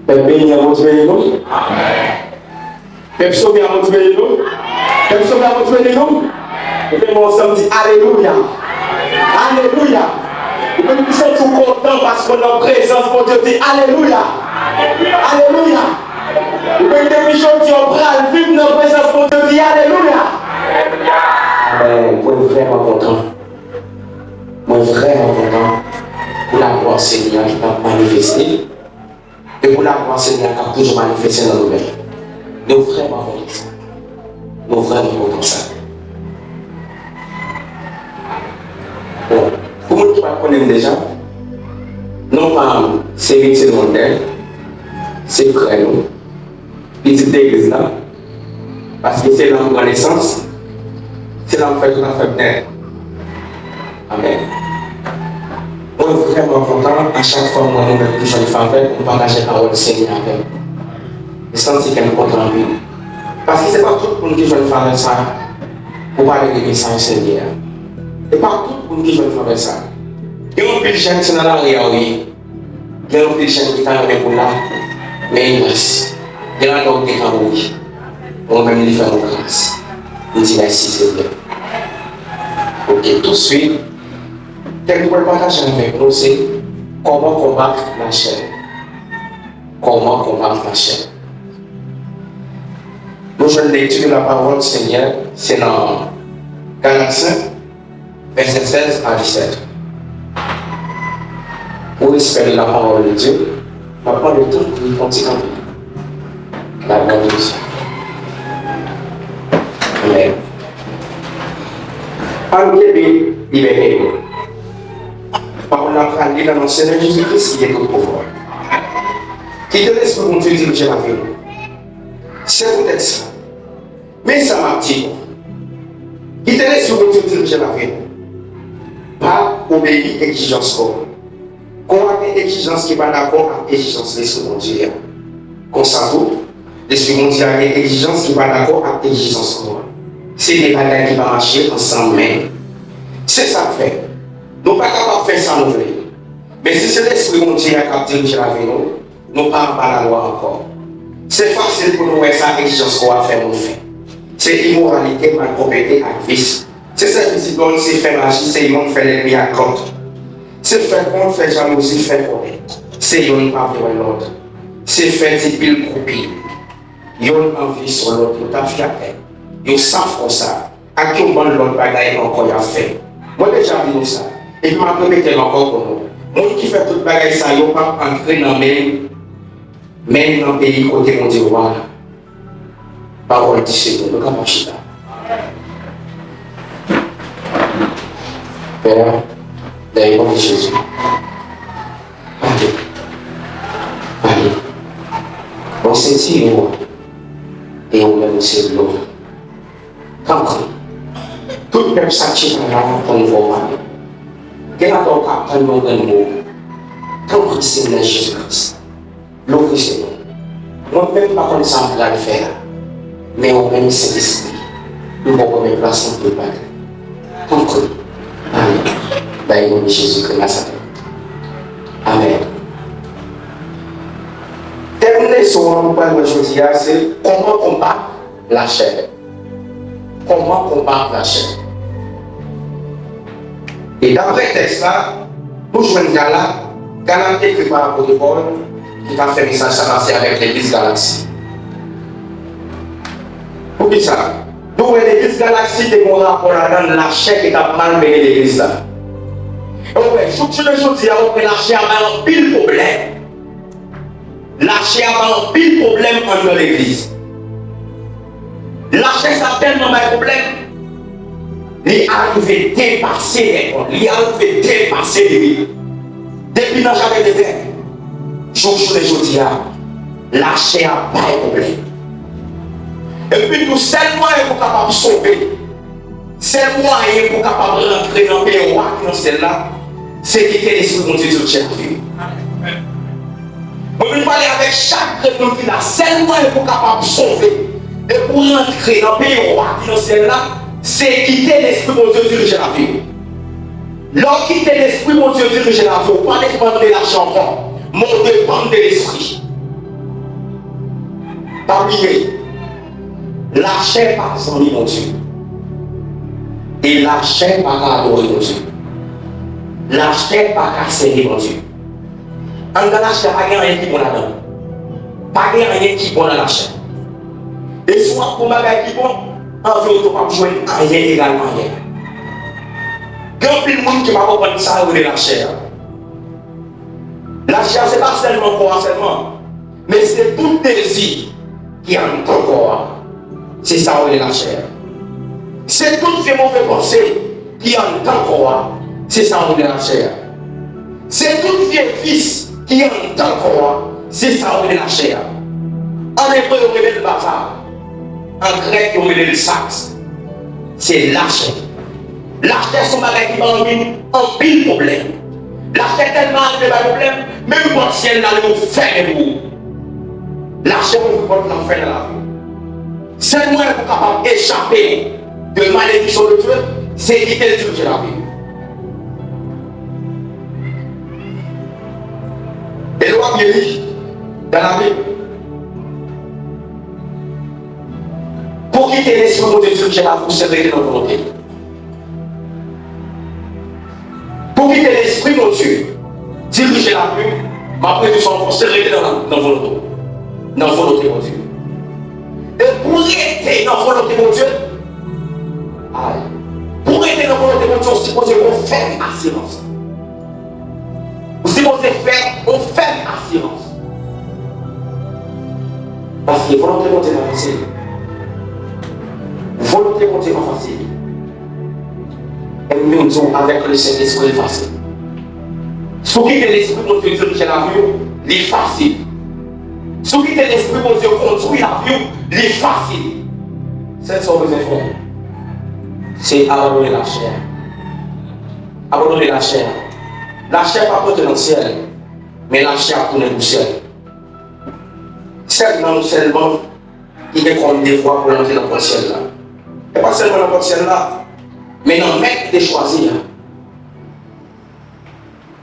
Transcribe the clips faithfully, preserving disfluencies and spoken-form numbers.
Pèp beni an, Bondye beni nou. Pèp sove an, Bondye beni nou. Pèp sove an, Bondye beni nou. Leve men w ansanm, di alelouya. Alelouya. Ou menm ki santi w kontan paske w nan prezans Bondye, di alelouya. Alelouya. Ou menm depi jodi a w pral viv nan prezans Bondye, di alelouya. Amèn. Mwen vrèman kontan. Mwen vrèman kontan pou laglwa Senyè a ki pral manifeste. E pou laglwa Senyè a k ap toujou manifeste nan nou menm. Nou vrèman kontan sa. Nou vrèman kontan sa. Bon, pou moun ki pa t konnen m deja, non pa m se Richard Wonder, se frè nou, pitit legliz la, paske se la m pran nesans, se la m fè tout afè m nèt. Amèn. Mwen vrèman kontan a chak fwa m wè nou menm ki jwenn favè pou m pataje pawòl Senyè avè w. M santi kè m kontan anpil. Paske se pa tout moun ki jwenn favè sa pou pale de mesaj Senyè a. Se pa tout moun ki jwenn favè sa. Gen anpil jèn se nan lari a w ye. Gen anpil jèn ki ta renmen pou la, men elas, gen ladan w te ka mouri. Mwen menm li fè mwen gras. M di mèsi Senyè. Ok, touswit, tèm nou pral pataje avèk nou se kòman konbat lachè. Kòman konbat lachè. Nou jwenn lekti de la pawòl Senyè, se nan Galat senk, vèsè sèz a disèt. Pou respè de la parole de Dieu, m ap mande tanpri fè yon ti kanpe. La glwa de Dieu. Amèn. Ann kenbe libète nou. Pawòl la pral li nan non Senyè Jezi Kris ki gen tout pouvwa. Kite Lespri Bondye dirije lavi nou. Se poutèt sa, men sa m ap di nou. Kite Lespri Bondye dirije lavi nou. Pa obeyi egzijans kò w. Kò a gen egzijans ki pa dakò ak egzijans Lespri Bondye a. Konsa tou, Lespri Bondye a gen egzijans ki pa dakò ak egzijans kò a. Se de bagay ki pa mache ansanm menm. Se sa k fè, nou pa kapab fè sa nou vle. Men si se Lespri Bondye a k ap dirije lavi nou, nou pa anba lalwa ankò. Se fasil pou nou wè sa egzijans kò a fè moun fè. Se imoralite, malpwòpte ak vis. Se sèvis idòl, se fè maji, se yonn fè lènmi ak lòt. Se fè kont, fè jalouzi, fè kòlè. Se yonn pa vle wè lòt. Se fè ti pil koupi. Yonn anvi sou lòt, yo ta fyatè. Yo saf konsa. Ak yon bann lòt bagay ankò y ap fè. Mwen deja di nou sa, epi m ap repete l ankò pou nou. Moun ki fè tout bagay sa yo p ap antre nan menm, menm nan peyi kote Bondye wa la. Pawòl di Senyè, nou kapab chita. Pè a, dèyè non de Jezi. Pale. Pale. Mwen se tiyo a, e ou menm ou se dlo a. Tanpri, tout pèp sa k chita la ap tann vwa w pale. Gen ladan w k ap tann yon grenn mo. Tanpri, Senyè Jezi Kris, louvri je nou. Mwen menm m pa konn sa m pral fè a, men ou menm Sentespri, m poko met plas nan tout bagay. Tanpri, pale. Bay non de Jezi Kris Nazarèt. Amèn. Tèm leson an nou pral wè jodi a se kòman konbat lachè. Kòman konbat lachè? E daprè tèks la, nou jwenn Galat, Galat ekri pa apot Pòl, ki t ap fè mesaj sa pase avèk legliz Galati. Poukisa? Nou wè legliz Galati te gen yon rapò ladan l lachè ki t ap malmennen legliz la. E w wè, jouk jounen jodi a, w wè lachè a bay anpil pwoblèm. Lachè a bay anpil pwoblèm anndan legliz. Lachè sa tèlman bay pwoblèm, li arive depase règ kont li, li arive depase limit. Depi nan jaden Eden, jouk jounen jodi a, lachè a bay pwoblèm. Epi tou, sèl mwayen pou w kapab sove, sèl mwayen pou w kapab rantre nan peyi wa ki nan syèl la, se kite Lespri Bondye dirije lavi w. Mwen vin pale avèk chak grenn moun ki la, sèl mwayen pou w kapab sove e pou w rantre nan peyi wa ki nan syèl la, se kite Lespri Bondye dirije lavi w. Lè w kite Lespri Bondye dirije lavi w, ou pa depann de lachè ankò, men w depann de Lespri. Pa bliye, lachè pa zanmi Bondye. E lachè pa ka adore Bondye. Lachè pa ka sèvi Bondye. Anndan lachè a, pa gen anyen ki bon ladan l. Pa gen anyen ki bon nan lachè a. E si w ap pou bagay ki bon, anvi w tou p ap jwenn anyen egal anyen. Gen anpil moun ki pa konprann sa yo rele lachè a. Lachè a se pa sèlman kò a sèlman, men se tout dezi ki anndan kò a. Se sa yo rele lachè a. Se tout vye move panse ki anndan kò a. Se sa yo rele lachè a. Se tout vye vis ki anndan kò a, se sa yo rele lachè a. An ebre, yo rele l baza. An grèk, yo rele l saks. Se lachè. Lachè se yon bagay ki ba anpil, anpil pwoblèm. Lachè tèlman rive bay pwoblèm, menm pòt syèl la, li fèmen pou ou. Lachè ouvri pòt lanfè nan lavi w. Sèl mwayen pou w kapab echape de malediksyon de Dye, se kite l dirije lavi w. Elwanye li de lavi w. Pou kite Lespri Bondye dirije lavi w, se rete nan volonte l. Pou kite Lespri Bondye dirije lavi w, m ap redi sa ankò, se rete nan, nan volonte w. Nan volonte Bondye. E pou rete nan volonte Bondye, ay, pou rete nan volonte Bondye, ou sipoze gen yon fèm asirans. Ou sipoze fè yon fèm asirans. Paske volonte Bondye pa fasil. Volonte Bondye pa fasil. E m vin di w, avèk le Sentespri, li fasil. Si w kite Lespri Bondye dirije lavi w, li fasil. Si w kite Lespri Bondye kondui lavi w, li fasil. Sèl sa w bezwen fè, se abandone lachè a. Abandone lachè a. Lachè p ap rantre nan syèl, men lachè ap tounen pousyè. Sèl nanm sèlman ki gen kòm devwa pou l antre nan pòt syèl la. E pa sèlman nan pòt syèl la, men nan mèt ki te chwazi a.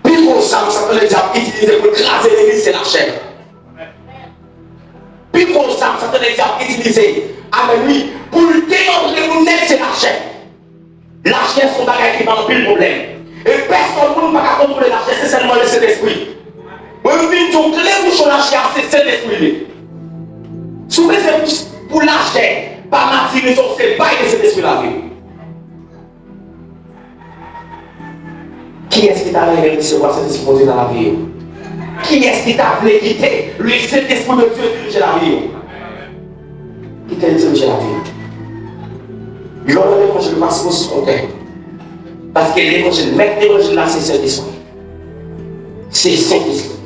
Pi gwo zam Satan Ledyab itilize pou l kraze legliz, se lachè. Pi gwo zam Satan Ledyab itilize, amèn wi, pou l demantle moun nèt, se lachè. Lachè se yon bagay ki ba anpil pwoblèm. E pèsonn moun pa ka kontwole lachè, se sèlman Lesentespri. Mwen, m vin di w, kle bouchon lachè a, se Sentespri li ye. Si w bezwen pou, pou lachè pa matirize w, se bay Lesentespri lavi w. Kiyès ki ta renmen resevwa Sentespri Bondye nan lavi yo? Kiyès ki ta vle kite le Saint-Esprit de Dieu dirije lavi yo? Kite l dirije lavi yo. Lè w nan levanjil, ou pa sipoze kontèt. Paske levanjil, mèt levanjil la, se Sentespri. Se Sentespri.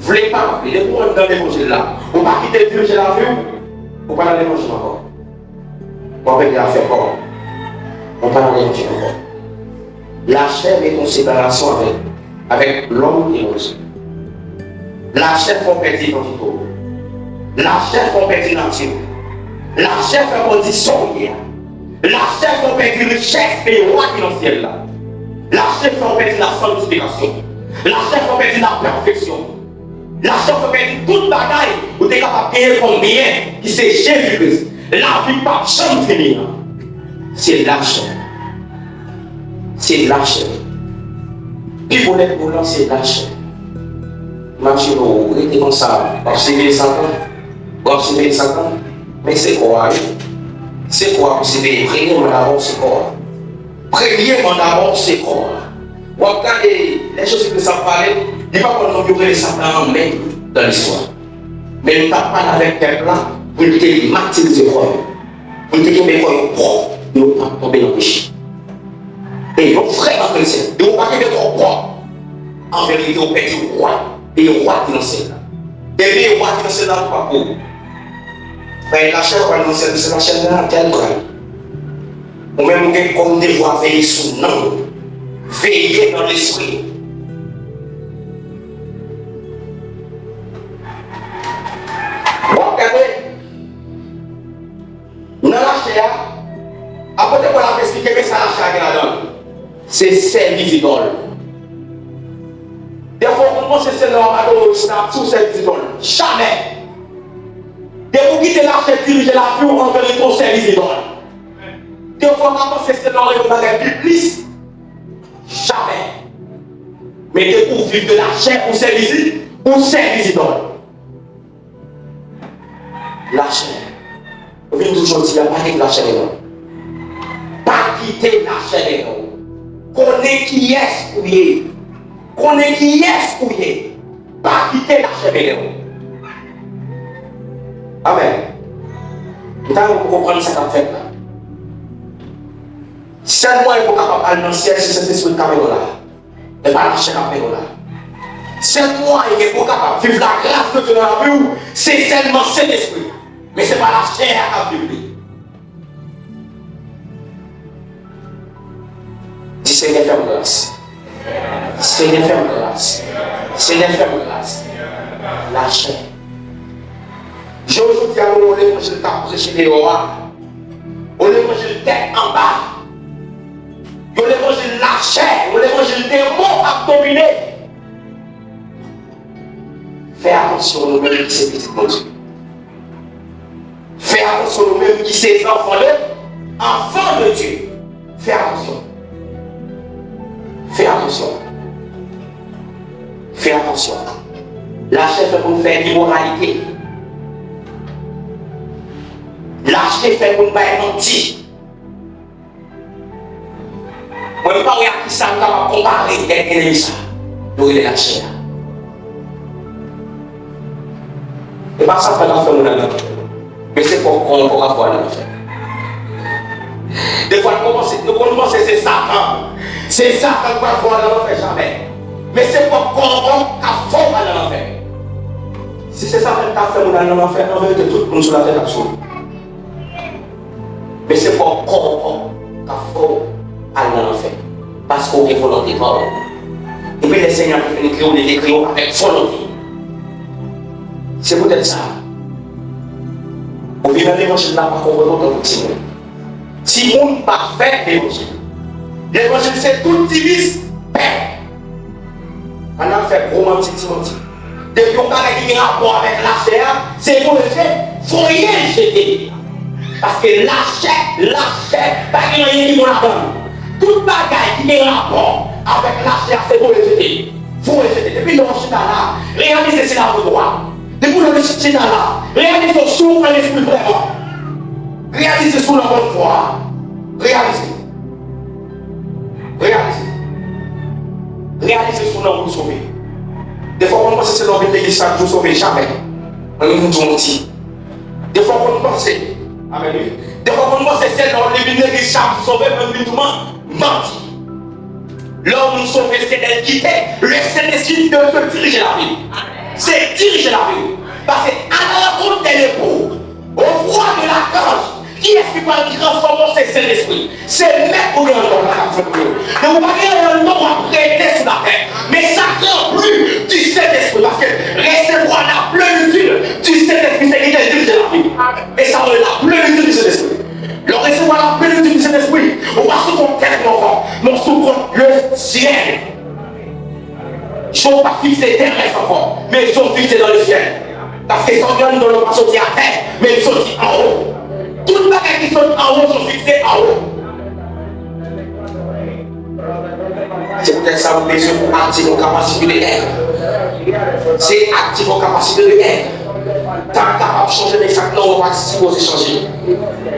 Vle pa vle, depi w anndan levanjil la, ou pa kite l dirije lavi w, ou pa nan levanjil ankò. W ap rete afè kò w. Ou pa nan levanjil ankò. Lachè mete yon separasyon avèk, avèk lòm e Bondye. Lachè fè w pèdi idantite w. Lachè fè w pèdi nati w. Lachè fè w pèdi sa w ye a. Lachè fè w pèdi richès peyi wa ki nan syèl la. Lachè fè w pèdi lasantifikasyon. Lachè fè w pèdi lapèfeksyon. Lachè fè w pèdi tout bagay ou te kapab genyen kòm byen, ki se Jezi Kris. Lavi p ap janm fini an. Se lachè. Se lachè. Pi gwo lènmi w lan, se lachè. Imajine w rete konsa, w ap siveye Satan, w ap siveye Satan, men se kò a, wi. Se kò a pou siveye. Premyèman dabò, se kò a. Premyèman dabò, se kò a. W ap gade, lè Jezi Kris ap pale, li pa konn nonm yo rele Satan an menm nan listwa. Men li t ap pale avèk pèp la pou l te matirize kò yo. Pou l te kenbe kò yo pwòp, pou yo pa tonbe nan peche. E yon vrè kretyen, e ou pa kenbe kò w pwòp, an verite, ou pèdi wa, e wa ki nan syèl la. E peyi wa ki nan syèl la, ou pa pou ou. Frè, lachè w pral nan syèl, se lachè nan tèl pral. Ou menm, ou gen kòm devwa veye sou nanm ou, veye nan lespri. W ap gade, nan lachè a, apot Pòl ap esplike men sa lachè a gen ladan l. Se sèvi zidòl. Defwa, ou konn panse se lè w ap adore yon estati ou sèvi zidòl. Jamè! Depi w kite lachè dirije lavi w, an verite w sèvis idòl. Defwa w ka panse se lè w regle bagay pi plis. Jamè. Men depi w viv de lachè, ou sèvis, ou sèvis idòl. Lachè. Ou vin di jodi a, pa kite lachè mennen w. Pa kite lachè mennen w. Konnen kiyès ou ye. Konnen kiyès ou ye. Pa kite lachè mennen w. Amèn. M ta renmen pou konprann sa k ap fèt la. Sèl mwayen pou w kapab al nan syèl, se Sentespri k ap mennen w la. E pa lachè k ap mennen w la. Sèl mwayen pou w kapab viv lagras de Dye nan lavi w, se sèlman Sentespri. Men se pa lachè a k ap viv li. Di, Senyè, fè m gras. Senyè, fè m gras. Senyè, fè m gras. Lachè. Jodi a, nou wè levanjil k ap preche deyò a. Yon levanjil tèt anba. Yon levanjil lachè. Yon levanjil demon ap domine. Fè atansyon, nou menm ki se pitit Bondye. Fè atansyon, nou menm ki se zanfan de, anfan de Dye. Fè atansyon. Fè atansyon. Fè atansyon. Lachè fè pou n fè imoralite. Lachè fè pou n bay manti. Mwen, m pa wè ak kisa nou kapab konpare èt enmi sa yo rele lachè a. E pa Satan k ap fè moun al nan lanfè. Men se pwòp kò w ankò k ap fè w al nan lanfè. Defwa, nou panse, nou konn panse se Satan. Se Satan k pral fè w al nan lanfè, jamè. Men se pwòp kò w ankò k ap fè w al nan lanfè. Si se Satan ki t ap fè moun al nan lanfè, an verite, tout moun sou latè t ap sove. Men se pwòp kò w ankò k ap fè w al nan lanfè. Paske w gen volonte pa w. Epi lè Senyè a te fin kreye w, li te kreye w avèk volonte. Se poutèt sa, ou vin nan levanjil la, pa konprann ou tankou timoun. Timoun pa fè levanjil. Levanjil se tout ti vis pèp. Ann al fè gwo manti, ti manti. Depi yon bagay ki gen rapò avèk lachè a, se voye jete. Voye jete. Paske lachè, lachè, pa gen anyen ki bon ladan l. Tout bagay ki gen rapò avèk lachè a, se voye jete. Voye jete. Depi lè w chita la, reyalize si la vo dwa. Depi lè w chita la, reyalize si w an lespri vrèman. Reyalize si w nan bòn vwa. Reyalize. Reyalize. Reyalize si w nan wout sove. Defwa w konn panse se lè w vin legliz chak jou w sove, jamè. Mwen menm m di w manti. Defwa w konn panse, amèn wi. Defwa w konn panse se lè w vin legliz chak jou w sove, mwen menm m di w man-, manti. Lè yon moun sove, se lè l kite Lesentespri de Dye dirije lavi l. Se dirije lavi l. Paske à la rencontre des lépreux, aux voix de l'archange, kiyès ki pral transfòme w? Se Sentespri. Se mèt ou gen anndan w la k ap fè pou yo. Donk ou pa gen anyen anndan w ap rete sou latè. Men sa k ranpli du Saint-Esprit, paske resevwa la plenitid du Saint-Esprit, se li k dirije lavi w. E sa w rele la plenitid du Saint-Esprit. Lè w resevwa la plenitid du Saint-Esprit, ou pa sou kont tèt ou ankò, men w sou kont le syèl. Je w pa fikse tèrès ankò, men je w fikse dans le ciel. Paske sa w gen anndan w pa soti atè, men l soti anwo. Tout bagay ki sot anwo, je w fikse anwo. Se poutèt sa, nou bezwen pou aktive yon kapasite de èt. Se aktive yon kapasite de èt. Tan kapab chanje, men sa k nan ou pa sipoze chanje.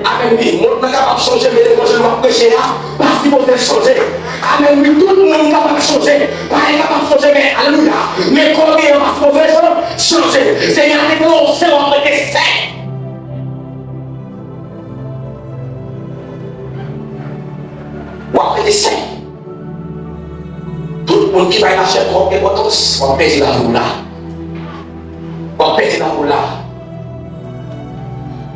Amèn, wi. Mond nan kapab chanje, men levanjil w ap preche a pa sipoze chanje. Amèn, wi. Tout moun kapab chanje. Parèy kapab chanje, men, alelouya. Men kò w genyen an pa sipoze chanje. Senyè a te pran w sen, w ap rete sen. W ap rete sen. Tout moun ki bay lachè twòp enpòtans, w ap pèdi lavi w la. W ap pèdi lavi w la.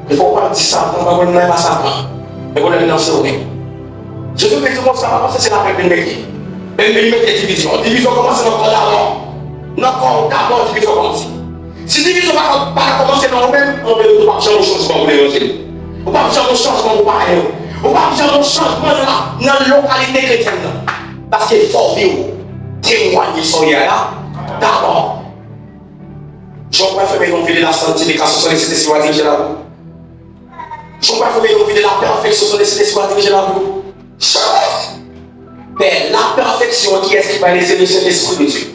Defwa w ap di Satan, mwen menm nan e pa Satan. Men pwoblèm nan se ou menm. Jezi te di konsa, pa panse se lapè vin mete. Men vin mete divizyon. Divizyon kòmanse nan kò dabò. Nan kò w dabò divizyon kòmanse. Si divizyon pa, pa ka kòmanse nan ou menm, an verite, ou p ap janm wè chanjman pou levanjil. Ou p ap janm wè chanjman pou parèy ou. Ou p ap janm wè chanjman nan la, nan lokalite kretyèn nan. Paske fò w viv, temwanye sa w ye a la, dabò. Jan w pral fèmen yon vi de la santifikasyon, se Lespri a dirije lavi w. Jan w pral fèmen yon vi de la pèfeksyon, se Lespri a dirije lavi w. Chanj! Pè, la pèfeksyon, kiyès ki bay li? Se le Sentespri de Dye.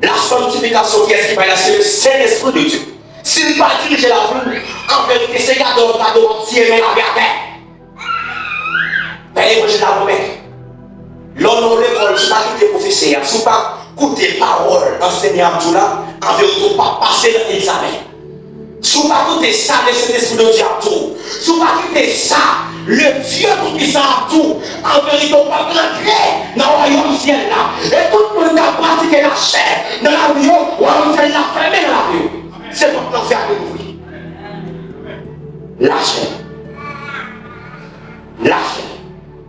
La santifikasyon, kiyès ki bay la? Se le Sentespri de Dye. Si l pa dirije lavi w, an verite, se gade w ap gade w ap tiye men lage atè. Pè, levanjil la pwomèt. Lè w nan yon lekòl, si w pa kite pwofesè a, si w pa koute pawòl ansèyè a ap di w la, an verite, w p ap pase nan egzamen. Si w pa koute sa le Sentespri de Dye ap di w, si w pa kite sa le Dye Toupisan ap di w, an verite, w p ap rantre nan wayòm syèl la. E tout moun k ap pratike lachè nan lavi yo, wayòm syèl la fèmen nan lavi yo. Se pòt lanfè a ki louvri. Lachè. Lachè.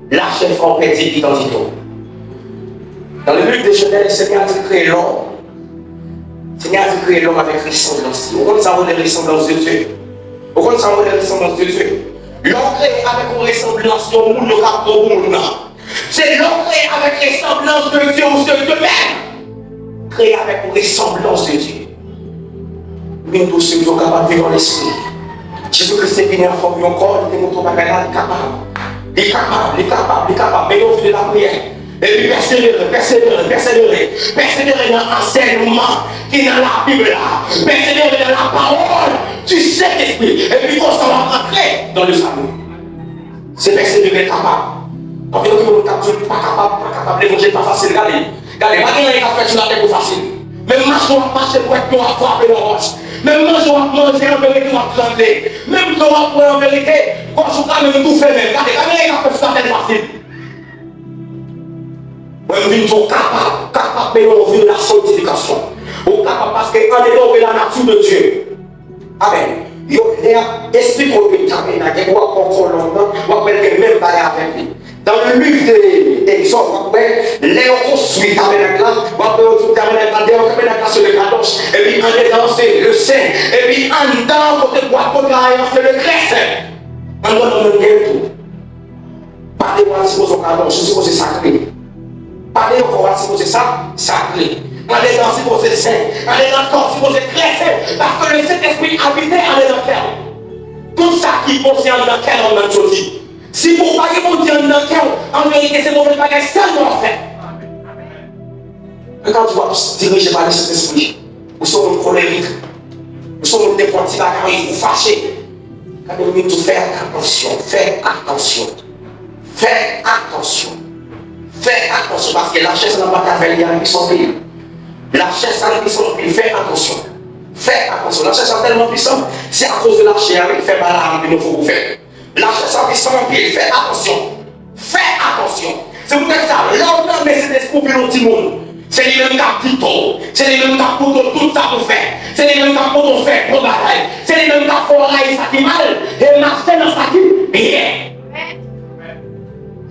Lachè fè w pèdi idantite w. Dans le livre de Genèse, Senyè a di kreye lòm. Senyè a di kreye lòm avèk resanblans li. Ou konn sa w rele resanblans de Dye? Ou konn sa w rele resanblans de Dye? Lè w kreye avèk yon resanblans yon moun, yo ka pran w pou moun nan. Se lè w kreye avèk resanblans de Dye ou se Dye menm. Kreye avèk resanblans de Dye. Mwen di w, si w kapab viv an lespri. Jezi Kris te vini an fòm yon kò, li te montre w bagay la, li kapab. Li kapab, li kapab, li kapab. Men yon vi de lapriyè. Epi pèsevere, pèsevere, pèsevere. Pèsevere nan ansèyman ki nan Labib la. Pèsevere nan la parole du Saint-Esprit. Epi konsa w ap antre dans le salut. Se pèsevere kapab. Anpil moun k ap di w pa kapab, pa kapab, levanjil pa fasil. Gade, gade, pa gen anyen k ap fèt sou latè pou fasil. Menm mache w ap mache, dwèt yo ap frape nan wòch. Menm manje w ap manje, an verite w ap tranble. Menm dlo w ap bwè, an verite, gòj ou ka menm toufe menm. Gade, pa gen anyen k ap fèt sou latè fasil. Mwen, m vin di w kapab, kapab, men yon vi de la santifikasyon. Ou kapab paske andedan w gen la nature de Dieu. Amèn. Yo, lè y ap esplike w de tabènak, epi w ap pran kolòn nan, w ap wè l gen menm bagay avèk li. Dans le livre de Exode, w ap wè, lè yo konstwi tabènak la, w ap wè yo di tabènak la, dèyè tabènak la, se le kadosh, epi andedan, se le sen, epi anndan, kote bwat kote a, se le très saint. Anndan, nou menm gen tou. Pa deyò a sipoze yon kadosh, li sipoze sakre. Pa deyò kò a sipoze sa, sakre. Andedan sipoze sen. Andedan kò sipoze trè sen. Paske le Sentespri abite andedan kè w. Tout sa ki bon se anndan kè w l ap soti. Si bon pa gen Bondye anndan kè w, an verite se move bagay sèlman w ap fè. Mwen ka di w ap dirije pa le Sentespri. Ou se yon moun kolerik. Ou se yon moun nenpòt ti bagay ou fache. Gade, m vin di w fè atansyon, fè atansyon. Fè atansyon. Fè atansyon, paske lachè sa n ap batay avè l, li pwisan anpil. Lachè sa li pwisan anpil, fè atansyon. Fè atansyon. Lachè sa tèlman pwisan, se akoz de lachè a, wi, fè Balaam te montre w pou fè. Lachè sa pwisan anpil, fè atansyon. Fè atansyon. Se poutèt sa, lè w nan men Sentespri w vin yon timoun, se li menm k ap gide w, se li menm k ap montre w tout sa pou fè, se li menm k ap montre w fè bon bagay, se li menm k ap fè w rayi sa ki mal e mache nan sa ki byen.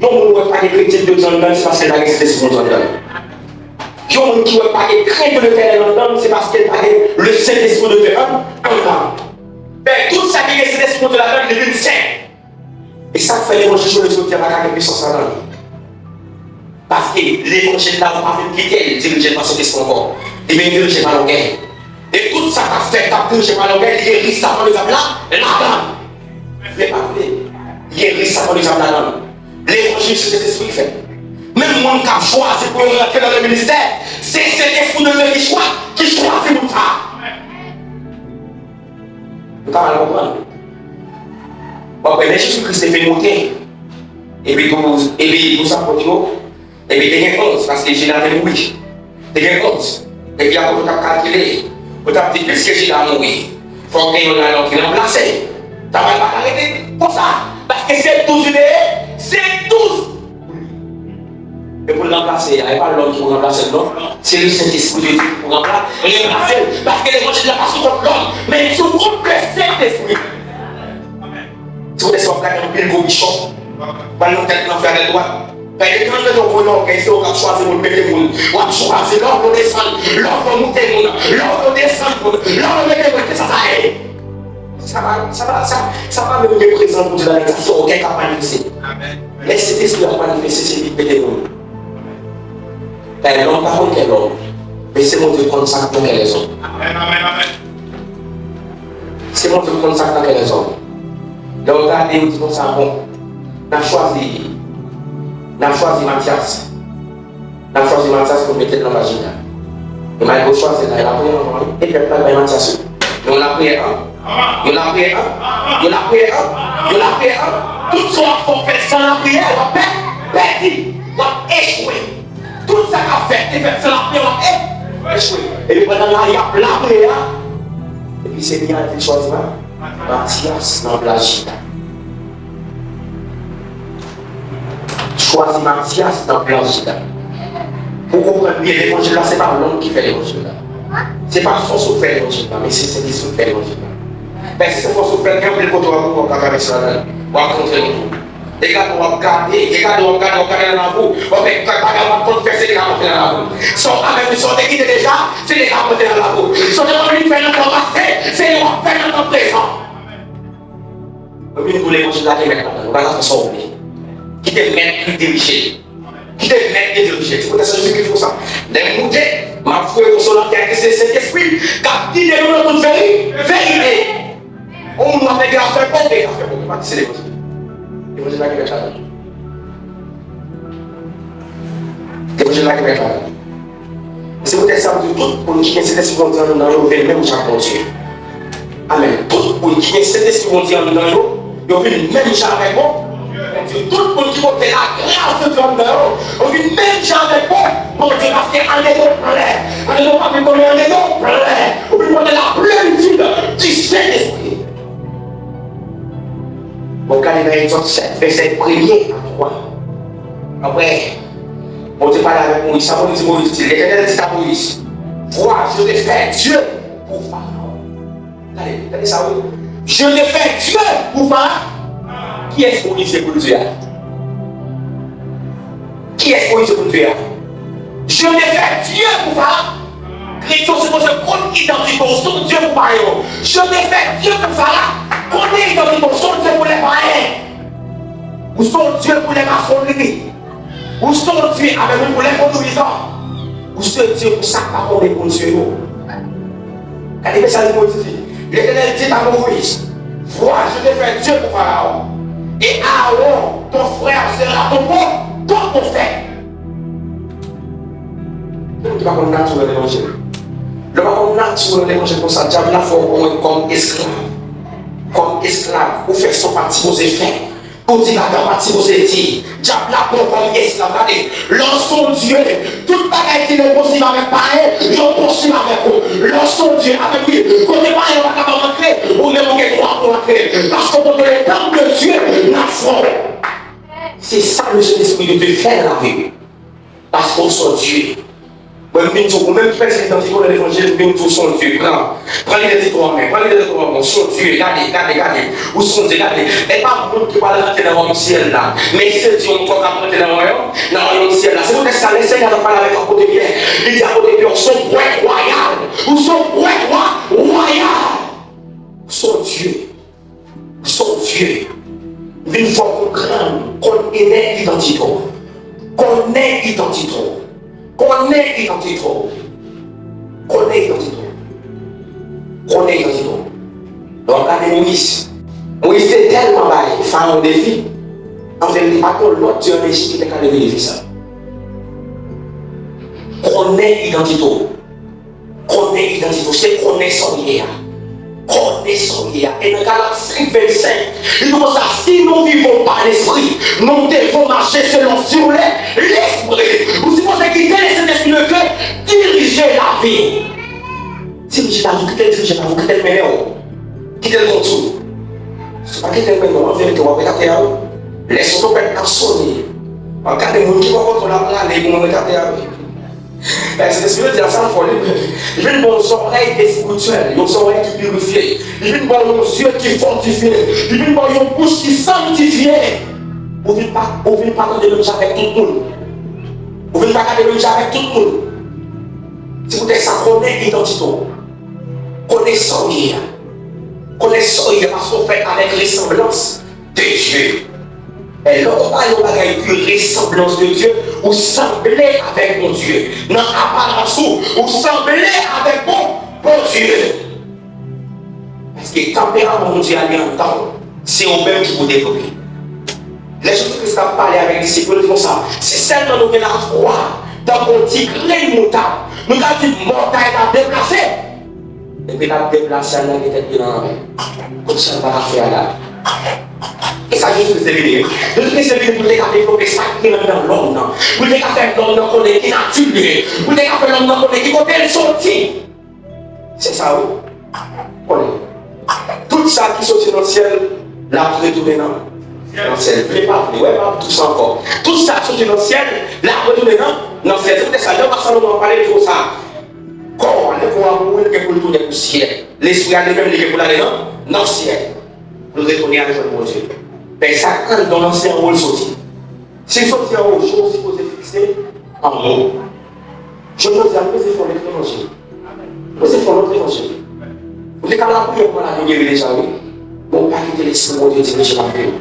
Yon moun wè pa gen kretyen de Dye anndan l, se paske l pa gen Sentespri Bondye anndan l. Yon moun ki wè pa gen krent de Letènèl anndan l, se paske l pa gen le Sentespri de Dye an, anndan l. Men tout sa ki gen Sentespri Bondye ladan l, li vin sen. E sa k fè levanjil jodi a pa ka gen pisans ladan l. Paske levanjil la, ou pa vin kite l dirije pa Sentespri ankò. Li vin dirije pa lògèy. E tout sa k ap fèt, k ap dirije pa lògèy, li gen risk sa pwòp egzanp la, ladan l. Vle pa vle, li gen risk sa pwòp egzanp ladan l. Levanjil se Sentespri ki fè. Menm moun k ap chwazi pou yo rantre nan le ministè, se Sentespri de Dye ki chwa-, ki chwazi moun sa. Nou ka mal konprann. W ap wè, lè Jezi Kris te fin moute, epi douz, epi douz apot yo, epi te gen onz, paske Jida te mouri. Te gen onz. Epi apre, ou t ap kalkile, ou t ap di, piske Jida mouri, fòk gen youn ladan ki ranplase. Travay pa ka rete konsa, paske se douz li te ye, se douz. E pou l ranplase a, e pa lòm ki pou ranplase l, non. Se le Sentespri de Dye ki pou ranpla-, ranplase l. Paske levanjil la pa sou kont lòm, men sou kont le Sentespri. Se poutèt sa w ap gade anpil gwo bichòp pral nan tèt nan fè avèk dwat. Paske tann nan yon gwo lògèy, se ou k ap chwazi moun, mete moun. W ap chwazi lè w vle w desann, lè w vle w moute moun, lè w vle w desann moun, lè w vle w mete moun, kisa sa ye? Sa pa, sa pa, sa, sa pa menm gen prezans Bondye ladan l, sa se ògèy k ap manifeste. Lè Sentespri ap manifeste, se li k mete moun. Paske lòm pa konn kè lòm. Men se Bondye k konn sa k nan kè lèzòm. Se Bondye k konn sa k nan kè lèzòm. Lè w gade, ou di konsa, bon, n ap chwazi, n ap chwazi Matyas. N ap chwazi Matyas pou n mete l nan plas Jida. E malgre w chwazi l la, e lapriyè ankò, wi. E pèp la bay Matyas, wi. Men yon lapriyè ankò. Yon lapriyè ankò. Yon lapriyè ankò. Yon lapriyè ankò. Tout sa w ap fè, w ap fè san lapriyè, w ap pè-, pèdi. W ap echwe. Tout sa k ap fèt, te fèt san lapriyè, w ap e-, echwe. Epi pandan la, y ap lapriyè a. Epi Senyè a di l chwazi Ma-, Matyas nan plas Jida. Chwazi Matyas nan plas Jida. Pou konprann byen, levanjil la, se pa lòm ki fè levanjil la. Se pa fòs ou k fè levanjil la, men se Sentespri k fè levanjil la. Paske se fòs ou k fè l, gen anpil kote w ap, w ap travèse ladan l. W ap rantre nan twou. E gade w ap gade, e gade w ap gade, w ap gade nan lavou. W ap wè kèk bagay w pa t konn fè, se li k ap rantre nan lavou. Sa w pa menm, sa w te kite deja, se li k ap rantre nan lavou. Sa w te konn vin fè nan tan pase, se li w ap fè nan tan prezan. Mwen vin pou levanjil la gen mèt ladan l. Ou pa ka fè sa w vle. Kite mèt li dirije. Kite mèt li dirije. Se poutèt sa Jezi Kris di konsa, lè m moute, m ap voye konsolatè a ki se Sentespri, k ap gide nou nan tout veri-, verite. On moun w ap mete afè kote, afè kote, pa di se levanjil. Levanjil la gen mèt ladan l. Levanjil la gen mèt ladan l. Se poutèt sa m di w, tout moun ki gen Sentespri Bondye anndan yo vin menm jan ak Bondye. Amèn. Tout moun ki gen Sentespri Bondye anndan yo, yo vin menm jan avèk Bon-, Bondye. Tout moun ki pote lagras de Dye anndan yo, yo vin menm jan avèk Bon-, Bondye. Paske anndan yo plen. Anndan yo pa vin konnen anndan yo plen. Ou vin pote la plenitid di Sentespri. Bon, gade nan Egzòd sèt, vèsè premye a twa. Apre, Bondye pale avèk Moyiz. Sa Bondye di Moyiz, di, Letènèl di a Moyiz, Vois, je te fais Dieu pour Pharaon. Gade, gade sa, wi. Je te fais Dieu pour Pharaon. Kiyès Moyiz ye pou l Dye a? Kiyès Moyiz ye pou l Dye a? Je te fais Dieu pour Pharaon. Kretyen w sipoze konn idantite w, ou se yon Dye pou Pharaon. Je te fais Dieu pour Pharaon. Konnen idantite w, ou se yon Dye pou lè payen. Ou se yon Dye pou lè masonri. Ou se yon Dye avèk ou pou lè vodouyizan. Ou se Dye pou sa k pa konnen Bondye yo. Gade mesaj Moyiz di. Letènèl dit à Moïse, Vois, je te fais Dieu pour Pharaon, et Aaron, ton frère, sera ton pro-, ton prophète. Moun ki pa konn nati w nan levanjil. Lè w pa konn nati w nan levanjil konsa, dyab la fè w konnen kòm esklav. Kòm esklav, ou fè sa w pa t sipoze fè. Ou di bagay w pa t sipoze di. Dyab la pran w kòm esklav. Gade, lè w se yon Dye, tout bagay ki enposib avèk payen, yo posib avèk ou. Lè w se yon Dye, avèk li, kote payen pa kapab antre, ou menm ou gen dwa pou antre. Paske w kontrole tanp de Dye nan fon w. Se sa le Sentespri de Dye fè nan lavi w. Paske w se yon Dye. Mwen, m vin di w, ou menm ki pèdi idantite w nan levanjil, m vin di w, w se yon Dye. Pran, pran lidantite w an men, pran lidantite w an men, w se yon Dye. Gade, gade, gade. Ou se yon Dye, gade. E pa moun ki pral rantre nan wayòm syèl la. Men se Dye yon kò k ap rantre nan wayòm, nan wayòm syèl la. Se poutèt sa, lè Senyè a t ap pale avèk apot Pyè, li di apot Pyè, w se yon pwèt wayal. Ou se yon pwèt wa-, wayal. W se yon Dye. Son Dye vin fè w konprann, konnen idantite w. Konnen idantite w. Konnen idantite w. Konnen idantite w. Konnen idantite w. Lè w ap gade Moyiz, Moyiz te tèlman bay Farawon defi, anfen, li pa t gen lòt dye ann Ejip ki te ka leve defi sa. Konnen idantite w. Konnen idantite w, se konnen sa w ye a. Konnen sa w ye a. E nan Galat senk vennsenk, li di konsa, si nous vivons par l'Esprit, nous devons marcher selon, sur les, l'Esprit. Ou sipoze kite Lesentespri de Dye dirije lavi w. Dirije lavi w, kite l dirije lavi w, kite l mennen w. Kite l kondui w. Si w pa kite l mennen w, an verite, w ap ret atè a, wi. Lè son twonpèt ap sone, w ap gade moun ki bò kote w la prale, pou mwen ret atè a, wi. Lèzespri de Dye a, sa l fè w, li, li vin ba w zòrèy espirityèl, yon zòrèy ki pirifye. Li vin ba w yon zye ki fòtifye. Li vin ba w yon bouch ki sanntifye. Ou vin pa, ou vin pa tande menm jan avèk tout moun. Ou vin pa gade menm jan avèk tout moun. Se poutèt sa, konnen idantite w. Konnen sa w ye a. Konnen sa w ye a, paske w fèt avèk resanblans de Dye. E lè w gade yon bagay ki resanblans de Dye, ou sanble avèk Bondye. Nan aparans ou, ou sanble avèk bon, Bondye. Paske tanperaman Bondye a li anndan w, se ou menm ki pou devlope. Lè Jezi Kris t ap pale avèk disip yo, li di konsa, si sèlman nou gen lafwa tankou yon ti grenn moutad, nou ka di montay la deplase. Epi l ap deplase al lage tèt li nan lanmè. Kot sa l pa ka fè a la? E sa Jezi Kris te vini, wi. Jezi Kris te vini pou l te ka devlope sa ki gen anndan lòm nan. Pou l te ka fè lòm nan konnen ki nati l ye. Pou l te ka fè lòm nan konnen ki kote l soti. Se sa, wi. Konnen. Tout sa ki soti nan syèl, l ap retounen nan, nan syèl. Vle pa vle, wè, m ap di sa ankò. Tout sa ki soti nan syèl, l ap retounen nan, nan syèl. Se poutèt sa, lè w wè Salomon ap pale, li di konsa, kò a, lè kò a mouri, li gen pou l tounen pousyè. Lespri a li menm, li gen pou l ale nan, nan syèl. Pou l retounen al jwenn Bondye. Men sa k anndan w lan, se anwo l soti. Si l soti anwo, je w sipoze fikse anwo. Jodi a, nou bezwen fè yon lòt levanjil. Nou bezwen fè yon lòt levanjil. Ou te ka lapriyè pou malad yo geri deja, wi. Men w pa kite Lespri Bondye dirije lavi w.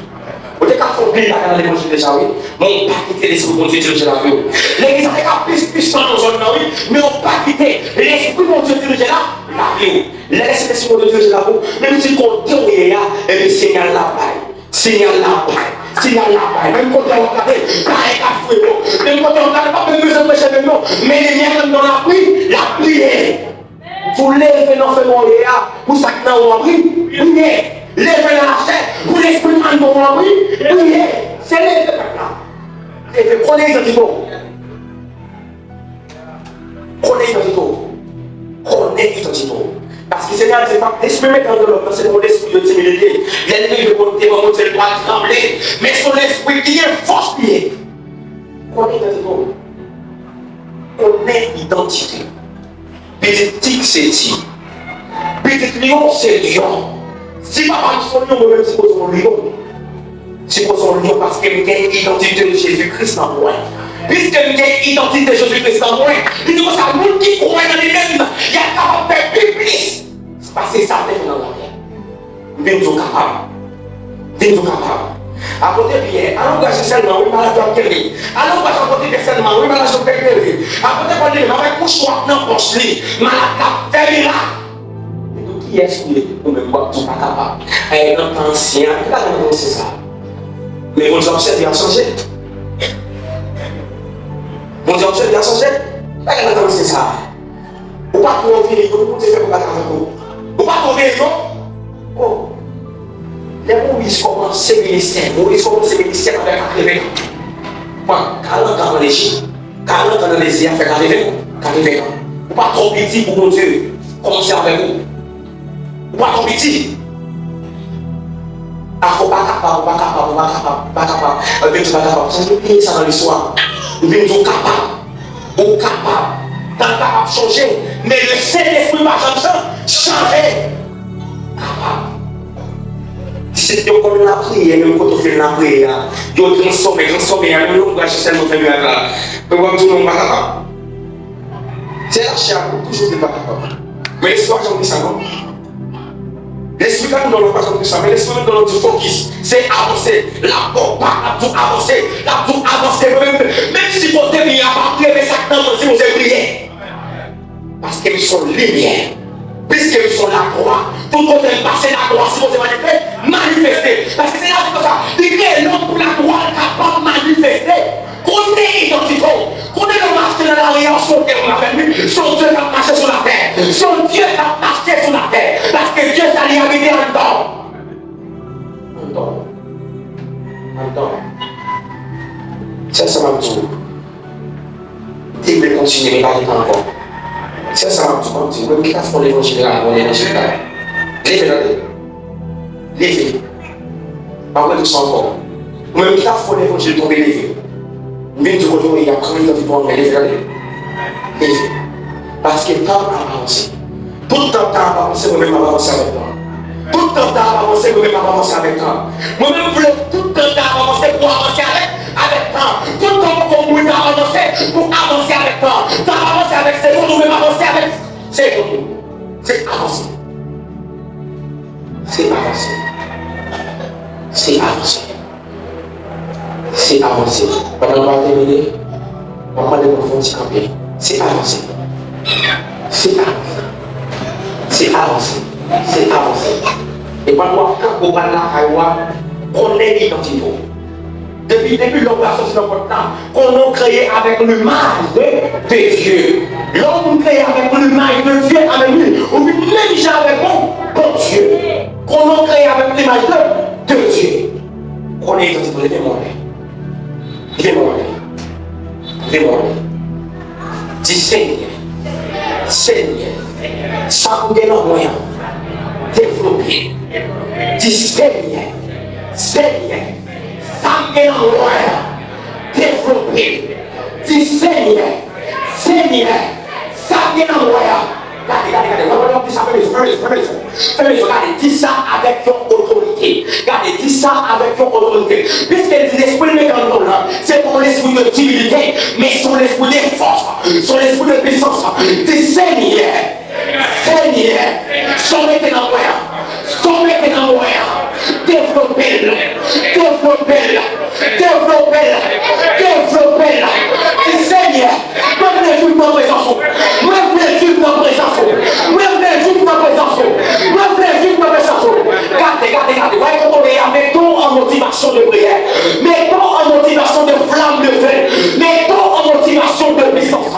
Ou te ka fè anpil bagay nan levanjil deja, wi. Men w pa kite Lespri Bondye dirije lavi w. Legliz la te ka plis pwisan nan zòn nan, wi. Men w pa kite Lespri Bondye dirije la, lavi w. Lè Lespri Bondye dirije lavi w, menm si kote w ye a, epi sinyal la bay. Sinyal la bay. Sinyal la bay. Menm kote w ap gade, kay k ap fouye yo. Menm kote w ap gade, pa menm bezwen preche menm non. Men limyè k anndan w la pri, l ap briye. Pou leve nan fè nwè w ye a, pou sa k nan ou a pri, priye. Leve nan lachè, pou lespri anndan w a pri, priye. Se leve pèp la. Leve, konnen idantite w. Konnen idantite w. Konnen idantite w. Paske Senyè a di, lespri mete anndan lòm nan, se yon lespri de timidite. Lè l rive devan Bondye, l pral tranble. Men se yon lespri ki gen fòs li ye. Konnen idantite w. Konnen idantite w. Pitit Tik se Ti. Pitit Lyon se Lyon. Si papa m se yon lyon, mwen menm sipoze yon lyon. Sipoze yon lyon paske m gen idantite Jezi Kris nan mwen. Piske m gen idantite Jezi Kris nan mwen, li di konsa, moun ki kwè nan li menm, y ap kapab fè pi plis pase sa l te fè nan latè. M vin di w kapab. M vin di w kapab. Apot Pyè, al ankouraje sèlman, wi, malad yo ap geri. Al ankouraje apot Pyè sèlman, wi, malad yo ap geri. Apot Pòl li menm, avèk mouchwa nan pòch li, malad la ap fè mirak. Men nou, kiyès ou ye pou ou menm w ap di w pa kapab? E nan tan ansyen an, ki bagay nan tan ansyen sa a? Men Bondye w ap sèvi a chanje. Bondye w ap sèvi a chanje. Ki bagay nan tan ansyen sa a? Ou pa twò vyeyi non pou Bondye fè bagay avèk ou. Ou pa twò vyeyi non. Oh. Lè Moyiz kòmanse ministè, Moyiz kòmanse ministè avèk katreven an. Pran karant an an Lejip, karant an nan dezè a fè katreven an, katreven an. Ou pa twò piti pou Bondye kòmanse avèk ou. Ou pa twò piti. Afè w pa kapab, ou pa kapab, ou pa kapab, ou pa kapab. Ebyen, ou pa kapab. Sa, nou bliye sa nan listwa. Nou vin di w kapab. Ou kapab. Tan kapab chanje. Men le Sentespri pa janm chan-, chanje. Kapab. Disip yo konn lapriyè, menm kote w fin lapriyè a. Yo transfòme, transfòme a, menm lè w ankouraje sèlman fè mirak la. Men w ap di w non, m pa kapab. Se lachè a pou toujou di l pa kapab. Men lespri pa janm di sa non. Lespri k anndan w lan pa janm di sa, men lespri anndan w lan di fokis. Se avanse. L ap ba w pa, l ap di w avanse. L ap di w avanse. Menm, menm si kote w ye a pa priye, men sa k nan mwen, se pou se priye. Paske m se yon limyè. Piske m se yon laglwa, tout kote m pase, laglwa sipoze manifeste, manifeste. Paske Senyè a di konsa, li kreye lòm pou laglwa l kapab manifeste. Konnen idantite w. Konnen lè w mache nan lari a, w se yon temwen avèk li. Se yon Dye k ap mache sou latè. Se yon Dye k ap mache sou latè. Paske Dye sa li abite anndan w. Anndan w. Anndan w. Sèl sa m ap di w. Li vle kontinye, men pa gen tan ankò. Sèl sa m ap di w, m ap di w, ou menm ki ta fè yon levanjil la, yon levanjil la. Leve, tande. Leve. M ap rele w sa ankò. Ou menm ki ta fè yon levanjil tonbe, leve. M vin di w kote w ye a, pran idantite w an men, leve, tande. Leve. Paske tan ap avanse. Tout tan tan ap avanse, mwen menm m ap avanse avèk tan. Tout tan tan ap avanse, mwen menm m ap avanse avèk tan. Mwen menm m vle tout tan tan ap avanse pou avanse avèk, avèk tan. Tout tan poko mouri, tan ap avanse pou avanse avèk tan. Tan ap avanse avèk segonn, ou menm avanse avèk segonn ou. Se avanse. Se avanse. Se avanse. Se avanse. Pandan nou pral tèmine, m ap mande nou fè yon ti kanpe. Se avanse. Se avanse. Se avanse. Se avanse. E pandan w ap kanpe, w pral lakay ou a, konnen idantite w. Depi, depi lè w pral soti nan pòt la, konnen w kreye avèk limaj de, de Dye. Lè yon moun kreye avèk limaj de Dye, avèk li, ou vin menm jan avèk bon, Bondye. Konnen w kreye avèk limaj de, de Dye. Konnen idantite w, leve men w anlè. Leve men w anlè. Leve men w anlè. Di, Senyè, Senyè, sa m gen nan mwen an, devlope l. Di, Senyè, Senyè, sa m gen nan mwen an, devlope l. Di, Senyè, Senyè, sa m gen nan mwen an. Gade, gade, gade. Wè, wè, wè, di sa, fèmen zye, fèmen zye, fèmen zye. Fèmen zye, gade, di sa avèk yon otorite. Gade, di sa avèk yon otorite. Piske l di lespri l mete anndan w lan, se pa yon lespri de timidite, men se yon lespri de fòs, se yon lespri de pisans. Di, Senyè, Senyè, sa w mete nan mwen an, sa w mete nan mwen an, devlope l, devlope l, devlope l, devlope l. Di, Senyè, mwen vle viv nan prezans ou. Mwen vle viv nan prezans ou. Mwen vle viv nan prezans ou. Mwen vle viv nan prezans ou. Gade, gade, gade. Wè kote w ye a, mete w an motivasyon de priyè. Mete w an motivasyon de flam de fe. Mete w an motivasyon de pisans.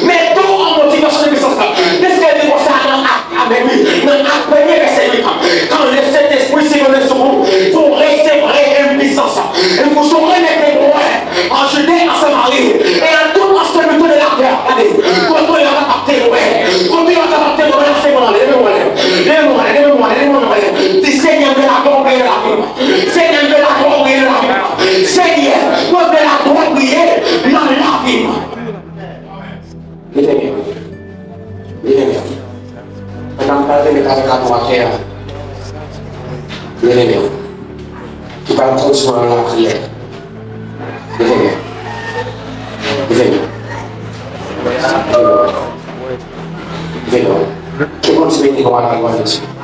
Mete w an motivasyon de pisans. Piske li di konsa nan Ak, amèn, wi. Nan Ak premye vèsè uit lan. Quand le Saint-Esprit s'est donné sur vous, vous recevrez une puissance. Et vous aurez des témoins en Judée, en Samarie, et dans toutes les extrémités de la terre. Gade, kote yo kapab temwen. Kote yo kapab temwen, leve men w anlè, leve men w anlè. Di, Senyè, m vle laglwa w breye nan lavi m. Senyè, m vle laglwa w breye nan lavi m. Senyè, mwen vle laglwa w breye nan lavi m. Leve men w. Leve men w. Pandan m pral remèt avèk laglwa atè a. Leve men w. Ki pral kontinye nan lapriyè. Leve men w. Leve men w. Leve men w. Ke Bondye beni nou a la glwa de Dye.